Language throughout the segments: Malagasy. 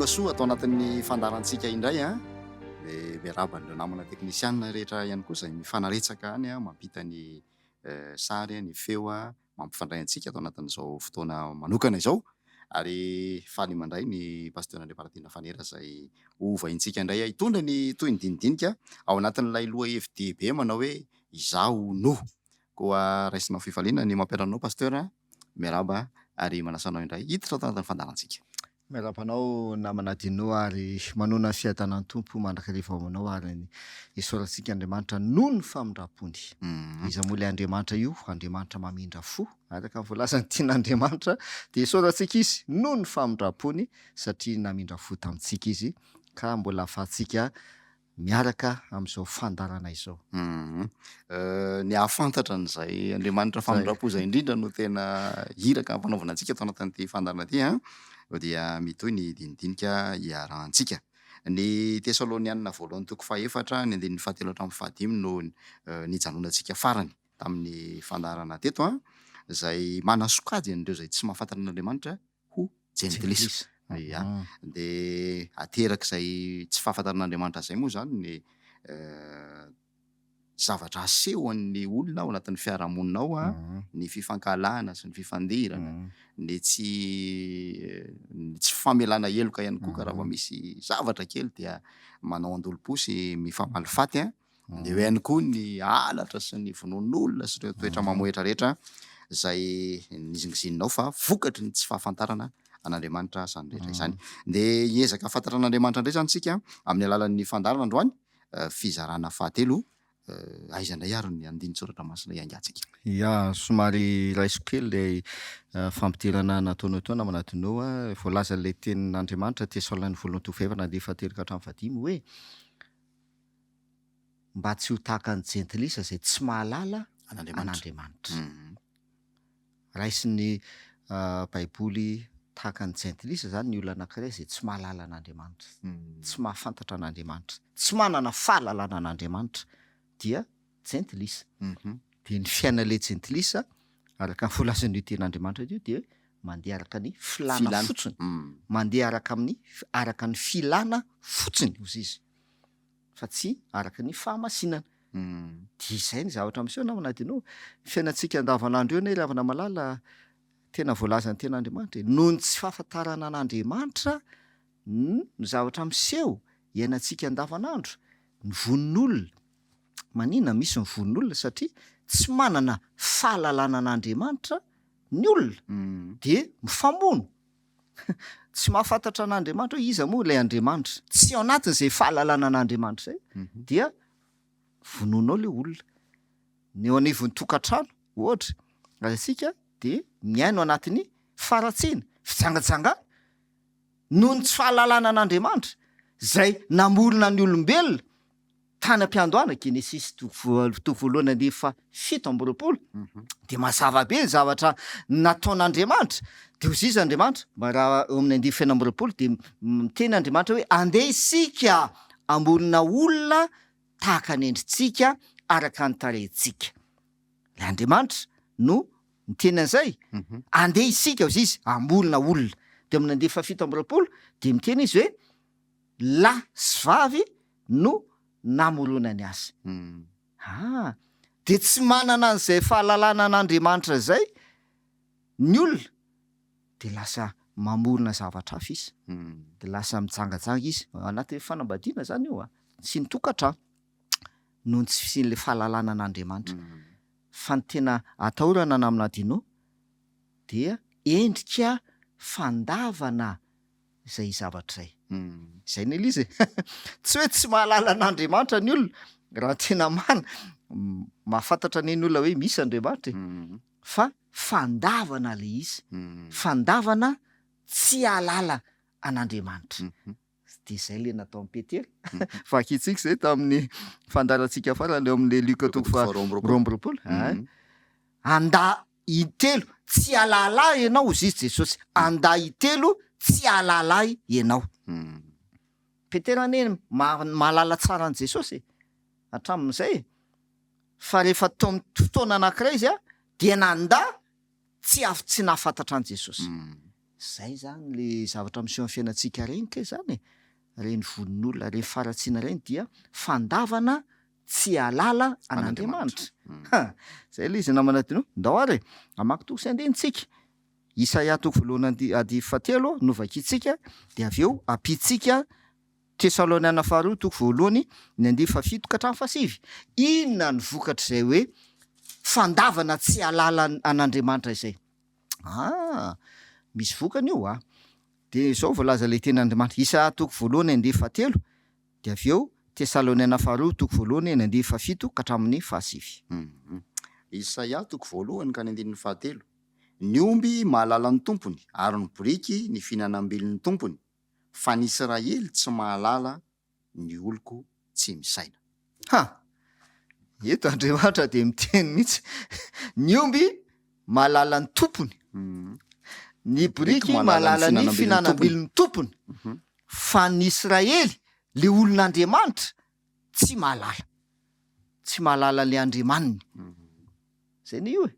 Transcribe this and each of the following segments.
Tonga soa ato anatin'ny fandaharantsika indray an, dia miarahaba an'ireo namana teknisianina rehetra ihany koa izay mifanaretsaka any mampita ny sary, ny feo, mampifandray antsika ato anatin'izao fotoana manokana izao ary faly mandray ny Pasteur Andriamparatiana Fanera izay ho vahintsika indray hitondra ny tohin'ny dinidinika ao anatin'ilay lohahevi-dehibe manao hoe Izaho no. Koa raisinao fifaliana ny mampianatra anao Pasteur, miarahaba ary manasa anao indray hiditra ato anatin'ny fandaharantsika. Miarahaba anao namana Dino ary manoana ny fiadanan'ny Tompo mandrakariva ao aminao ary ny isaorantsika Andriamanitra noho ny famindrampony. Iza moa ilay Andriamanitra io? Andriamanitra mamindra fo araka ny voalazan'ny tian'Andriamanitra dia isaorantsika Izy noho ny famindrampony satria namindra fo tamintsika Izy ka mbola ahafahantsika miaraka amin'izao fandaharana izao. Ny hahafantatra an'izay Andriamanitra famindram-po izay indrindra no tena iraka ampanaovina antsika ato anatin'ity fandaharana ity an, dia mitohy ny dinidinika iarahantsika. Ny Tesalonianina voalohany toko fahefatra ny andininy fahatelo hatramin'ny fahadimy no nijanonantsika farany tamin'ny fandaharana teto an, izay manasokajy an'ireo izay tsy mahafantatra an'Andriamanitra ho jentilisa. Ya. Dia aterak'izay tsy fahafantaran'Andriamanitra izay moa izany ny zavatra asehon'ny olona ao anatin'ny fiarahamonina ao, ny fifankahalana sy ny fifandirana, ny tsy ny tsy famelana heloka ihany koa ka raha vao misy zavatra kely dia manao an-dolompo sy mifamaly faty. Dia eo ihany koa ny halatra sy ny vonoan'olona sy ireo toetra mamohehitra rehetra izay nizingizininao fa vokatry ny tsy fahafantarana an'Andriamanitra izany rehetra izany. Dia hiezaka hahafantatra an'Andriamanitra indray izany isika amin'ny alalan'ny fandaharana androany, fizarana fahatelo. Aiza indray ary ny andinin-tsoratra masina hiaingantsika? Ya, somary raisiko kely ilay fampidirana nataonao teo namana Dino a, voalazan'ilay tenin'Andriamanitra Tesalonianina voalohany toko fahefatra andininy fahatelo ka hatramin'ny fahadimy hoe, mba tsy ho tahaka ny jentilisa izay tsy mahalala an'Andriamanitra. Raisin'ny Baiboly tahaka ny jentilisa izany ny olona anankiray izay tsy mahalala an'Andriamanitra, tsy mahafantatra an'Andriamanitra, tsy manana fahalalana an'Andriamanitra dia jentilisa. Dia ny fiainan'ilay jentilisa araka ny voalazan'io tenin'Andriamanitra io dia mandeha araka ny filàna fotsiny, mandeha araka amin'ny araka ny filàna fotsiny hozy izy. fa tsy araka ny fahamasinana. Dia izay ny zavatra miseho namana Dino. Ny fiainantsika andavanandro eo anie ry havana malala tena voalazan'ny tenin'Andriamanitra e. Noho ny tsy fahafantarana an'Andriamanitra no ny zavatra miseho iainantsika andavanandro, ny vonin'olona. Maninona misy ny vonin'olona? Satria tsy manana fahalalana an'Andriamanitra ny olona dia mifamono. Tsy mahafantatra an'Andriamanitra hoe iza moa ilay Andriamanitra. Tsy ao anatin'izay fahalalana an'Andriamanitra izay dia vonoinao ilay olona. Ny eo anivon'ny tokantrano ohatra, raha isika dia miaina ao anatin'ny faharatsiana, fijangajangana noho ny tsy fahalalana an'Andriamanitra izay namorona ny olombelona. Tany am-piandohana, Genesisy toko toko voalohany andininy faha 27, dia mazava be ny zavatra nataon'Andriamanitra. Dia hoy izy Andriamanitra, mba raha eo amin'ny andininy faha 26 dia miteny Andriamanitra hoe andeha isika hamorona olona tahaka ny endritsika araka ny tarehintsika. Ilay Andriamanitra no niteny an'izay, andeha isika hoy izy hamorona olona. Dia amin'ny andininy faha 27 dia miteny izy hoe lahy sy vavy no namoronany azy. Ah! Dia tsy manana an'izay fahalalana an'Andriamanitra izay ny olona, dia lasa mamorona zavatra hafa izy, dia lasa mijangajanga izy, ao anatin'ny fanambadiana izany io an, sy ny tokantrano, noho ny tsy fisian'ilay fahalalana an'Andriamanitra. Fa ny tena atahorana namana Dino dia endrika fandavana izay zavatra izay. Izay ny Elise e! Tsy hoe tsy mahalala an'Andriamanitra ny olona, raha tena marina, mahafantatra anie ny olona hoe misy Andriamanitra e! Fa fandavana ilay izy, fandavana tsy hahalala an'Andriamanitra. Dia izay ilay nataon'i Petera. Vakintsika izay tamin'ny fandaharantsika farany eo amin'ilay Lioka toko faha 22. Handà Intelo tsy hahalala ahy ianao, hozy izy Jesosy, handà intelo tsy hahalala ahy ianao. Petera anie mahalala tsara an'i Jesosy e, hatramin'izay e, fa rehefa tao amin'ny fotoana anankiray izy dia nandà tsy tsy nahafantatra an'i Jesosy. Zay zany le zavatra miseho amin'ny fiainantsika reny kay zany e! Reny vononolona, reny faharatsiana reny dia fandavana tsy hahalala an'Andriamanitra. Ha! Zay le izy namana Dino. Ndao ary e! Hamaky toko sy andinitsika. Isaia toko voalohany andi adi fahatelo no vakintsika dia avy eo ampitsika Tesaloniana faharoa toko voalohany ny andiany fahafito ka hatramin'ny fahasivy. Inona ny vokatr'izay hoe fandavana tsy hahalala an'Andriamanitra izay? Ah! Misy vokany io a! Dia izao voalaza ilay tenin'Andriamanitra, Isaia toko voalohany andiany fahatelo, dia avy eo Tesaloniana faharoa toko voalohany ny andiany fahafito ka hatramin'ny fahasivy. Isaia toko voalohany ka ny andininy fahatelo, Ny omby mahalala ny tompony, ary ny boriky ny fihinanam-bilon'ny tompony, fa ny Israely tsy mahalala ny oloko tsy misaina. Ha! Eto Andriamanitra dia miteny mihitsy, ny omby mahalala ny tompony, ny boriky mahalala ny fihinanam-bilon'ny tompony, fa ny Israely, le olon'Andriamanitra, tsy mahalala. Tsy mahalala le Andriamaniny. Zay anie io e.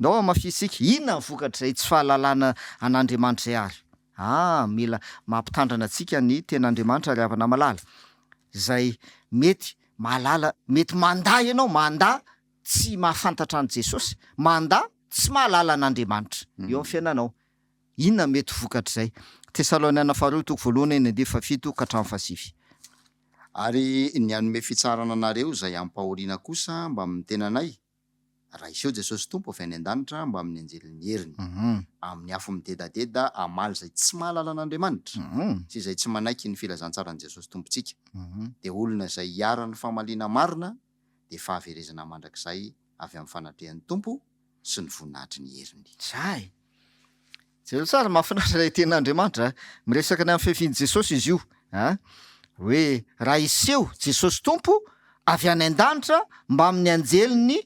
Ndao hamafisintsika, inona ny vokatr'izay tsy fahalalana an'Andriamanitra izay ary? Ah, mila mampitandrana antsika ny Tenin'Andriamanitra ry havana malala. Izay mety mahalala, mety mandà ianao, mandà tsy mahafantatra an'i Jesosy, mandà tsy mahalala an'Andriamanitra eo amin'ny fiainanao. Inona no mety ho vokatr'izay? Tesaloniana faharoa toko voalohany ny andininy fahafito ka hatramin'ny fahasivy. Ary ny hanome fitsarana anareo izay ampahoriana kosa mbamin'ny tenanay, raha hiseho Jesosy Tompo avy any an-danitra mbamin'ny anjelin'ny heriny, amin'ny afo midedadeda hamaly izay tsy mahalala an'Andriamanitra sy izay tsy manaiky ny filazantsaran'i Jesosy Tompontsika, dia olona izay iharan'ny famaliana marina dia fahaverezana mandrakizay avy amin'ny fanatrehan'ny Tompo sy ny voninahitry ny heriny. Zay! Jereo tsara, mahafinaritra ilay tenin'Andriamanitra a! Miresaka ny amin'ny fiavian'i Jesosy izy io a! Hoe raha hiseho Jesosy Tompo avy any an-danitra mbamin'ny anjelin'ny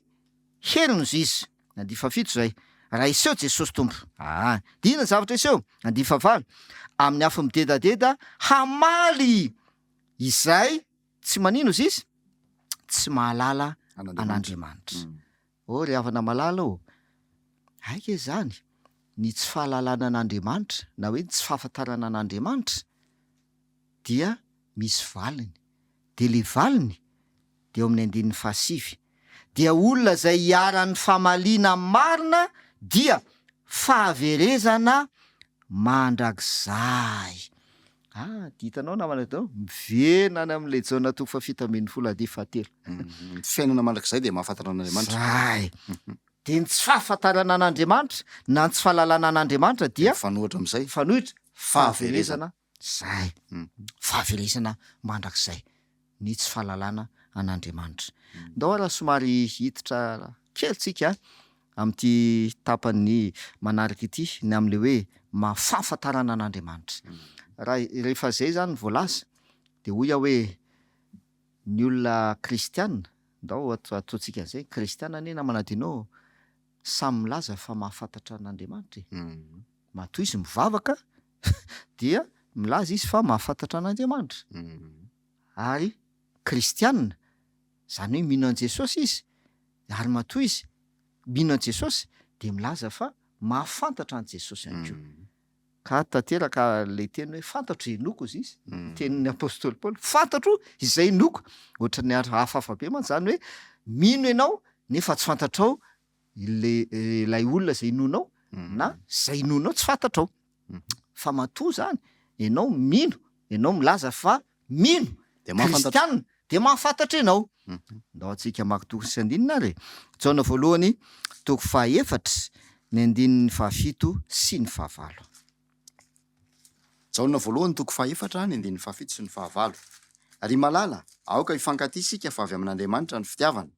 heriny hozy izy. Andiany fahafito izay. Raha hiseho Jesosy Tompo. Aa! Dia inona ny zavatra hiseho? Andiany fahavalo. Amin'ny afo midedadeda hamaly izay tsy manino hozy izy? Tsy mahalala an'Andriamanitra. Ô ry havana malala ô! Aika izany ny tsy fahalalana an'Andriamanitra na hoe ny tsy fahafantarana an'Andriamanitra dia misy valiny. Dia ilay valiny dia eo amin'ny andininy fahasivy. Dia olona izay iharan'ny famaliana marina dia fahaverezana mandrakizay. Ah, dia hitanao namana hitanao, miverina any amin'ilay Jaona toko faha-17 andiany fahatelo. Ny fiainana mandrakizay dia mahafantatra an'Andriamanitra. Zay. Dia ny tsy fahafantarana an'Andriamanitra na ny tsy fahalalana an'Andriamanitra dia. Mifanohitra amin'izay. Mifanohitra. Fahaverezana. Zay. Fahaverezana mandrakizay. Ny tsy fahalalana an'Andriamanitra. Ndao ary somary hiditra kely tsika amin'ity tapany manaraka ity ny amin'ilay hoe maha fahafantarana an'Andriamanitra. Raha rehefa izay izany no voalaza dia hoy aho hoe ny olona kristiana, ndao ataontsika an'izay, kristiana anie namana Dino samy milaza fa mahafantatra an'Andriamanitra e. Matoa izy mivavaka dia milaza izy fa mahafantatra an'Andriamanitra. Ary kristiana, izany hoe mino an'i Jesosy izy, ary matoa izy mino an'i Jesosy dia milaza fa mahafantatra an'i Jesosy ihany koa. Ka tanteraka ilay teny hoe fantatro izay inoako hozy izy, ny tenin'ny apostoly Paoly, fantatro izay inoako. Ohatran'ny hafahafa be mantsy izany hoe mino ianao nefa tsy fantatrao ilay ilay olona izay inoanao na izay inoanao tsy fantatrao. Fa matoa izany ianao mino, ianao milaza fa mino, kristiana, dia mahafantatra ianao. Ndao antsika hamaky toko sy andininy ary e. Jaona voalohany toko fahaefatra ny andininy fahafito sy ny fahavalo. Jaona voalohany toko fahaefatra ny andininy fahafito sy ny fahavalo. Ry malala, aoka hifankatia isika fa avy amin'Andriamanitra ny fitiavana.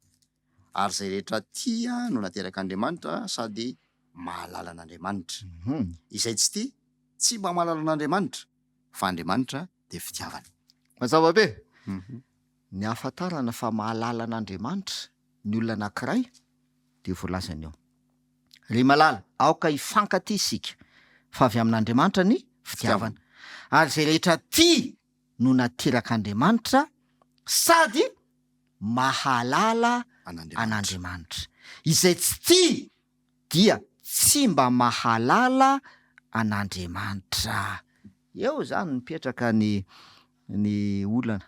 Ary izay rehetra tia no naterak'Andriamanitra sady mahalala an'Andriamanitra. Izay tsy tia, tsy mba mahalala an'Andriamanitra, fa Andriamanitra dia fitiavana. Mazava be? Ny ahafantarana fa mahalala an'Andriamanitra ny olona anankiray dia voalazany eo. Ry malala, aoka hifankatia isika, fa avy amin'Andriamanitra ny fitiavana. Ary izay rehetra tia no naterak'Andriamanitra sady mahalala an'Andriamanitra. Izay tsy tia dia tsy mba mahalala. an'Andriamanitra. Eo izany mipetraka ny ny olana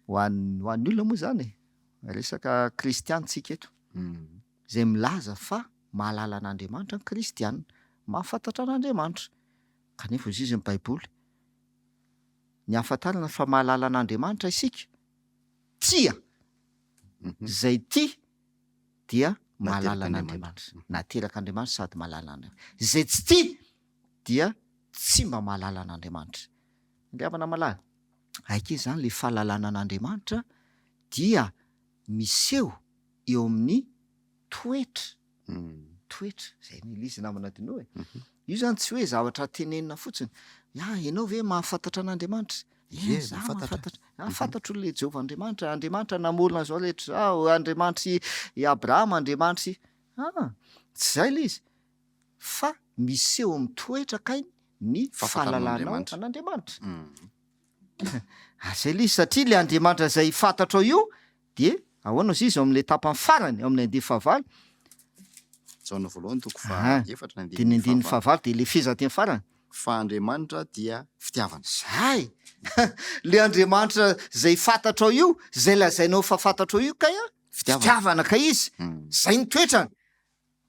ho an'ny ho an'ny olona moa izany e, resaka kristiana tsika eto, izay milaza fa mahalala an'Andriamanitra ny kristiana, mahafantatra an'Andriamanitra, kanefa hoy izy ny baiboly, ny ahafantarana fa mahalala an'Andriamanitra isika, tia izay tia dia mahalala an'Andriamanitra, naterak'Andriamanitra sady mahalala an'Andriamanitra, izay tsy tia dia tsy mba mahalala an'Andriamanitra. Ry havana malala, aika izany ilay fahalalana an'Andriamanitra dia miseho eo amin'ny toetra, toetra, izay ny ilay izy namana Dino e. Io izany tsy hoe zavatra tenenina fotsiny, ah ianao ve mahafantatra an'Andriamanitra? Ie, Za mahafantatra. mahafantatra. Ah, fantatro ilay Jehovah Andriamanitra, Andriamanitra namorona izao rehetra izao, Andriamanitr'i i Abrahama, Andriamanitr'i. Ah, tsy izay ilay izy. Fa miseho amin'ny toetra kay ny Fahafantarana fahalalanao an'Andriamanitra. an'Andriamanitra. Ary izay ilay izy, satria ilay Andriamanitra izay fantatrao io dia ahoana ozy izy ao amin'ilay tapany farany, ao amin'ny andininy fahavalo. Jaona voalohany toko Aha, faha-efatra ny dia ny andininy andininy fahavalo. fahavalo dia ilay fehezanteny farany. Fa Andriamanitra dia fitiavana. Zay! Ilay Andriamanitra izay fantatrao io, izay lazainao fa fantatrao io kay an, Fitiavana. fitiavana kay izy, izay ny toetrany.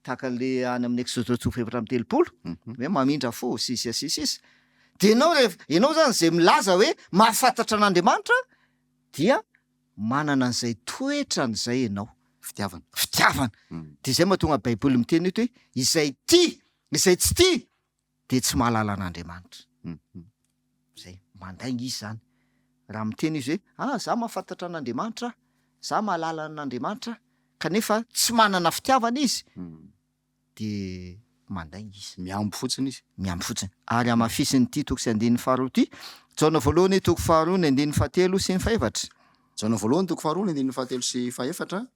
Tahaka an'ilay any amin'ny Exode toko faha-34, hoe mamindra fo, sy sy sy sisa. Dia ianao rehefa, ianao izany izay milaza hoe mahafantatra an'Andriamanitra dia manana an'izay toetrany izay ianao. Fitiavana. Fitiavana. Dia izay mahatonga ny Baiboly miteny eto hoe izay tia, izay tsy tia dia tsy mahalala an'Andriamanitra. Zay, mandainga izy zany. Raha miteny izy hoe, ah za mahafantatra an'Andriamanitra aho, za mahalala an'Andriamanitra aho, kanefa tsy manana fitiavana izy, dia mandainga izy. Mihambo fotsiny izy. Mihambo fotsiny. Ary hamafisin'ity toko sy andininy faharoa ity, Jaona voalohany toko faharoa ny andininy fahatelo sy ny fahefatra. Jaona voalohany toko faharoa ny andininy fahatelo sy fahefatra,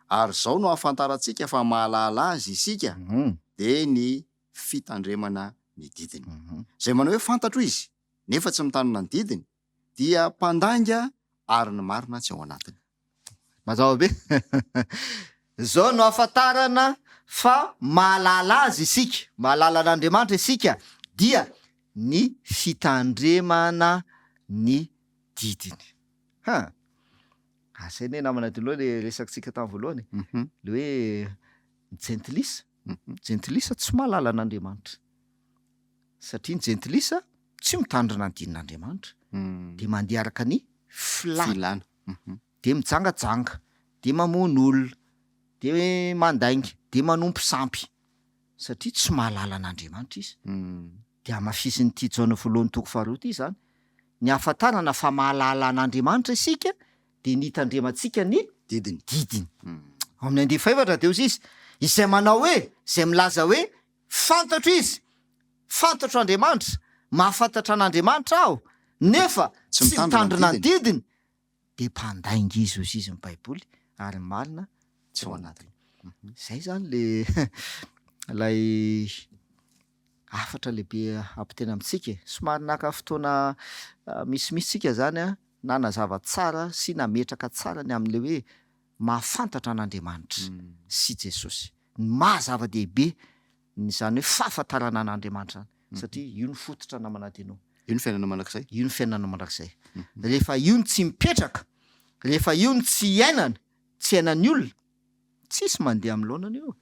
Ary izao no ahafantarantsika fa mahalala Azy isika, dia ny fitandremana ny didiny. Izay manao hoe fantatro izy, nefa tsy mitandrina ny didiny, dia mpandainga ary ny marina tsy ao anatiny. Mazava be. Izao no ahafantarana fa mahalala Azy isika, mahalala an'Andriamanitra isika, dia ny fitandremana ny didiny. Ha! Asa anie namana Dilo le resakitsika tamin'ny voalohany e. Le hoe ny jentilisa. Jentilisa tsy mahalala an'Andriamanitra. Satria ny jentilisa tsy mitandrina ny didin'Andriamanitra. Dia mandeha araka ny filàna. Filàna. Dia mijangajanga, dia mamono olona, dia mandainga, dia manompo sampy. Satria tsy mahalala an'Andriamanitra izy. Dia hamafisin'ity Jaona voalohany toko faharoa ity izany. Ny ahafantarana fa mahalala an'Andriamanitra isika dia ny hitandremantsika ny Didiny. didiny. Ao amin'ny andiany fahefatra dia hoy izy, Izay manao hoe, izay milaza hoe, Fantatro izy, fantatro Andriamanitra, mahafantatra an'Andriamanitra aho, nefa Tsy tsy mitandrina ny mitandrina ny didiny. didiny, dia mpandainga izy hoy izy ny Baiboly, ary ny marina Tsy ao anatiny. Izay izany le ilay hafatra lehibe ampitaina amintsika e. Somary naka fotoana misimisy tsika zany an, nanazava tsara sy nametraka tsara ny amin'ilay hoe mahafantatra an'Andriamanitra sy Jesosy. Ny maha zava-dehibe ny izany hoe fahafantarana an'Andriamanitra izany, satria io no fototra namana Dino. Io ny fiainana mandrakizay. Io ny fiainana mandrakizay. Rehefa io no tsy mipetraka, rehefa io no tsy iainana, tsy iainan'ny olona, Tsisy mandeha amin'ny laonany io,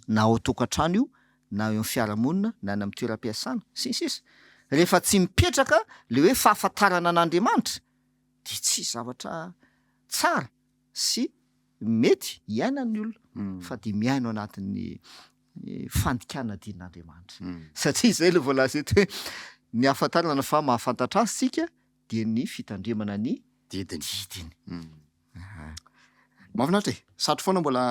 na ao an-tokantrano io, na eo amin'ny fiarahamonina, na any amin'ny toeram-piasana, sy ny sisa Rehefa tsy mipetraka le hoe fahafantarana an'Andriamanitra dia tsisy zavatra tsara sy mety iainan'ny olona fa dia miaina ao anatin'ny fandikana didin'Andriamanitra. Satria izay ilay voalaza eto hoe ny ahafantarana fa mahafantatra azy tsika dia ny fitandremana ny Didiny. didiny. Mahafinaritra e! Satry foana mbola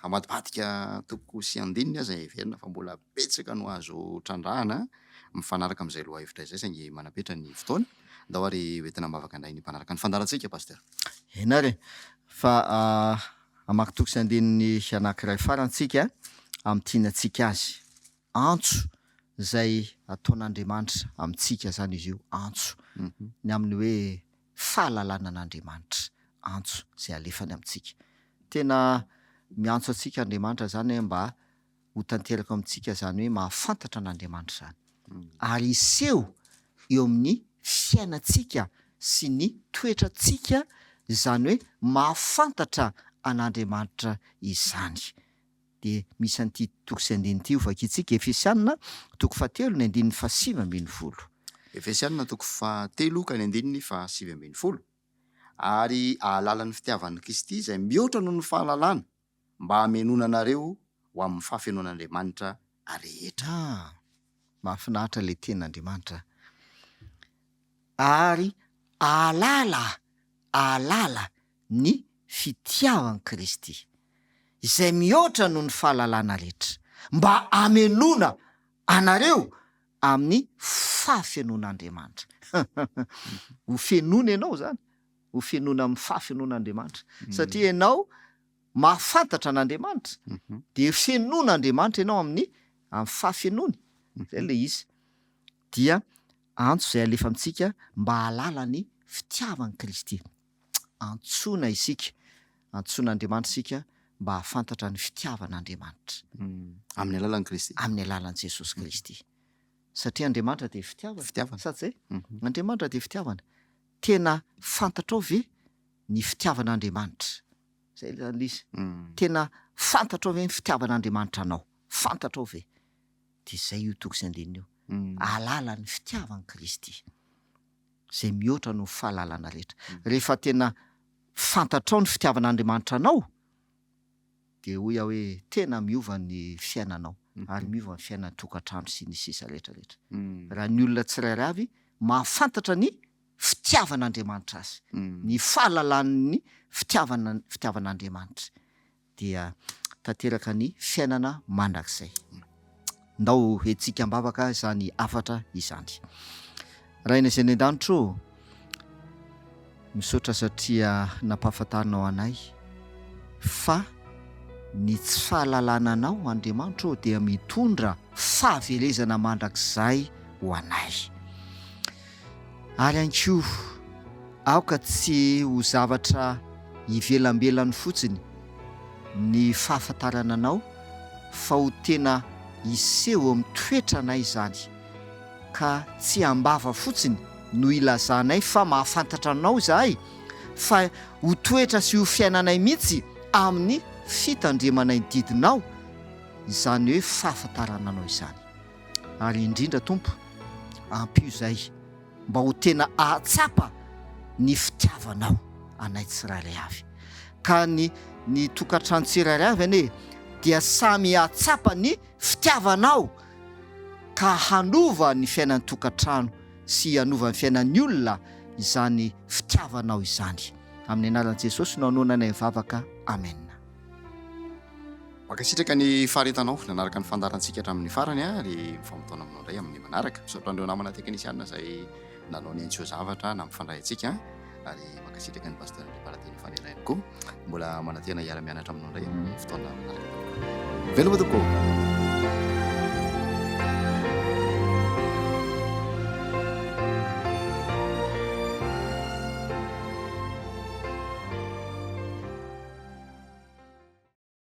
hamadibadika toko sy andininy aza heverina fa mbola betsaka no azo trandrahana mifanaraka amin'izay lohahevitra izay saingy manapetra ny fotoana. Ndao ary hoentina am-bavaka indray ny mpanaraka ny fandaharantsika Pasteur. Eny ary e! Fa hamaky toko sy andininy anankiray farany tsika hamintinantsika azy. Antso izay ataon'Andriamanitra amintsika izany izy io, antso ny amin'ny hoe fahalalana an'Andriamanitra, antso izay alefany amintsika. Tena miantso antsika Andriamanitra izany mba. Ho tanteraka ao amintsika izany hoe mahafantatra an'Andriamanitra izany. Ary hiseho eo amin'ny fiainantsika sy ny toetrantsika izany hoe mahafantatra an'Andriamanitra izany. Dia misy an'ity toko sy andininy ity hovakintsika, Efesiana toko fahatelo ny andininy fahasivy ambin'ny folo. Efesiana toko fahatelo ka ny andininy fahasivy ambin'ny folo. Ary hahalala ny fitiavan'i Kristy izay mihoatra noho ny fahalalana, mba hamenoana anareo ho amin'ny fahafenoan'Andriamanitra rehetra. Ah! Mahafinaritra ilay tenin'Andriamanitra. Ary hahalala, hahalala ny fitiavan'i Kristy, izay mihoatra noho ny fahalalana rehetra, mba hamenoana anareo amin'ny fahafenoan'Andriamanitra. Ho fenoina ianao izany, ho fenoina amin'ny fahafenoan'Andriamanitra, satria ianao mahafantatra an'Andriamanitra, dia fenoin'Andriamanitra ianao amin'ny amin'ny fahafenoany, izay ilay izy. Dia antso izay alefa amintsika mba hahalala ny fitiavan'i Kristy. Antsoina isika, antsoin'Andriamanitra isika mba hahafantatra ny fitiavan'Andriamanitra. Amin'ny alalan'i Kristy. Amin'ny alalan'i Jesosy Kristy. Satria Andriamanitra dia fitiavana. Fitiavana. Sa tsy izay? Andriamanitra dia fitiavana. Tena fantatrao ve ny fitiavan'Andriamanitra? Izay izany ilay izy. Tena fantatrao ve ny fitiavan'Andriamanitra anao? Fantatrao ve? Dia izay io toko sy andininy io. Hahalala ny fitiavan'i Kristy. Izay mihoatra noho ny fahalalana rehetra. Rehefa tena fantatrao ny fitiavan'Andriamanitra anao, dia hoy aho hoe tena miova ny fiainanao ary miova ny fiainan'ny tokantrano sy ny sisa rehetra rehetra. Raha ny olona tsirairay avy mahafantatra ny fitiavan'Andriamanitra azy, ny fahalalan'ny fitiavana fitiavan'Andriamanitra dia tanteraka ny fiainana mandrakizay. Ndao hetsika am-bavaka izany hafatra izany. Rainay izay any an-danitra ô, misaotra satria nampahafantarinao anay fa ny tsy fahalalana anao Andriamanitra ô dia mitondra fahaverezana mandrakizay ho anay. Ary ihany koa aoka tsy ho zavatra ivelambelany fotsiny ny fahafantarana anao fa ho tena hiseho eo amin'ny toetranay izany ka tsy am-bava fotsiny no hilazanay fa mahafantatra anao izahay fa ho toetra sy ho fiainanay mihitsy amin'ny fitandremanay ny didinao izany hoe fahafantarana anao izany. Ary indrindra Tompo, ampio izay mba ho tena hahatsapa ny fitiavanao anay tsirairay avy. Ka ny ny tokantrano tsirairay avy anie dia samy hahatsapa ny fitiavanao ka hanova ny fiainan'ny tokantrano sy hanova ny fiainan'ny olona izany fitiavanao izany. Amin'ny anaran'i Jesosy no anoananay vavaka. Amen. Mankasitraka ny faharetanao nanaraka ny fandaharantsika hatramin'ny farany ary mifamotoana aminao indray amin'ny manaraka. Misaotra an'ireo namana teknisiana izay nanao ny antso zavatra nampifandray antsika ary mankasitraka ny Pasteur Andriamparateny Fanera ihany koa. Mbola manantena hiara-mianatra aminao indray amin'ny fotoana manaraka tompoko. Veloma tompoko.